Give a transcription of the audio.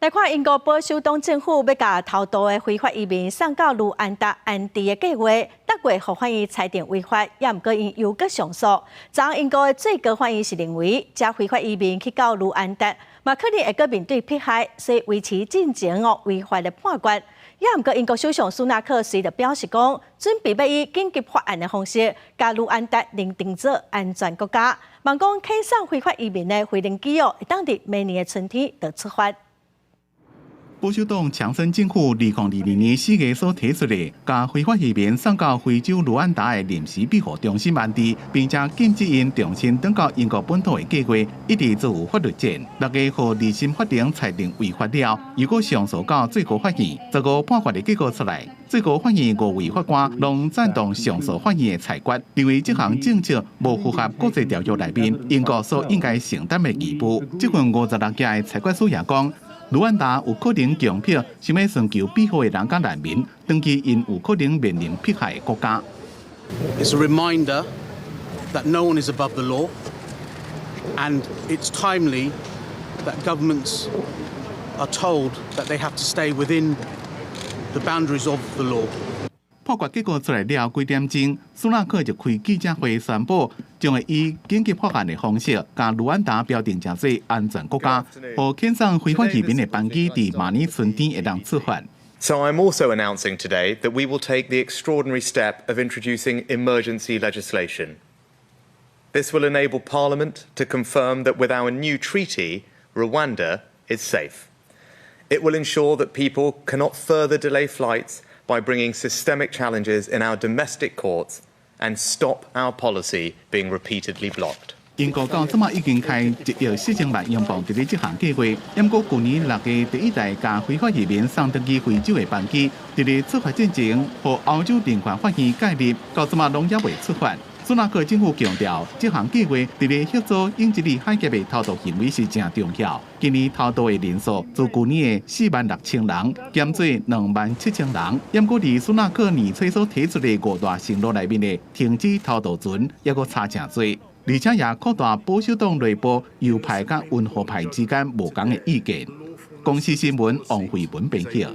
來看英國保守黨政府欲共偷渡的非法移民送到盧安達安置的計劃，六月予法院裁定違法，也毋過𪜶猶閣上訴。昨英國的最高法院是認為，這非法移民去到盧安達，嘛可能會閣面對迫害，所以維持進前哦違法的判決。也毋過英國首相蘇納克隨就表示講，準備欲以緊急法案的方式，共盧安達認定做安全國家，望講遣送非法移民的飛行機哦，會當佇明年的春天就出發。保守黨強生政府2022年4月所提出的，共非法移民送到非洲盧安達的臨時庇護中心安置，並且禁止𪜶重新轉到英國本土的計劃，一直做有法律戰。六月予二審法庭裁定違法了，又閣上訴到最高法院，十五判決的結果出來，最高法院五位法官攏贊同上訴法院的裁決，認為這項政策無符合國際條約內面英國所應該承擔的義務。這份56頁的裁決書也講，盧安達有可能強迫想欲尋求庇護的人佮難民，轉去𪜶有可能面臨迫害的國家。 It's a reminder that no one is above the law, and it's timely that governments are told that they have to stay within the boundaries of the law. 判決結果出來了幾點鐘，蘇納克就開記者會宣布，將會以緊急法案的方式，共盧安達標定成做安全國家，予遣送非法移民的班機佇明年春天會當出發。 So I'm also announcing today that we will take the extraordinary step of introducing emergency legislation. This will enable Parliament to confirm that with our new treaty, Rwanda is safe. It will ensure that people cannot further delay flights by bringing systemic challenges in our domestic courts and stop our policy being repeatedly blocked. 英國到這馬已經開1億4千萬英鎊佇咧這項計劃，毋過舊年六月第一台共非法移民送轉去非洲的班機，佇咧出發進前，予歐洲人權法院介入，到這馬攏猶未出發。蘇納克政府強調，這項計劃佇咧遏阻英吉利海峽的偷渡行為是誠重要。今年偷渡的人數自舊年的46,000人減做27,000人。毋過佇蘇納克年初所提出的五大承諾內面的停止偷渡船，猶閣差誠濟。而且也擴大保守黨內部右派佮溫和派之間無仝的意見。公視新聞王慧文編譯。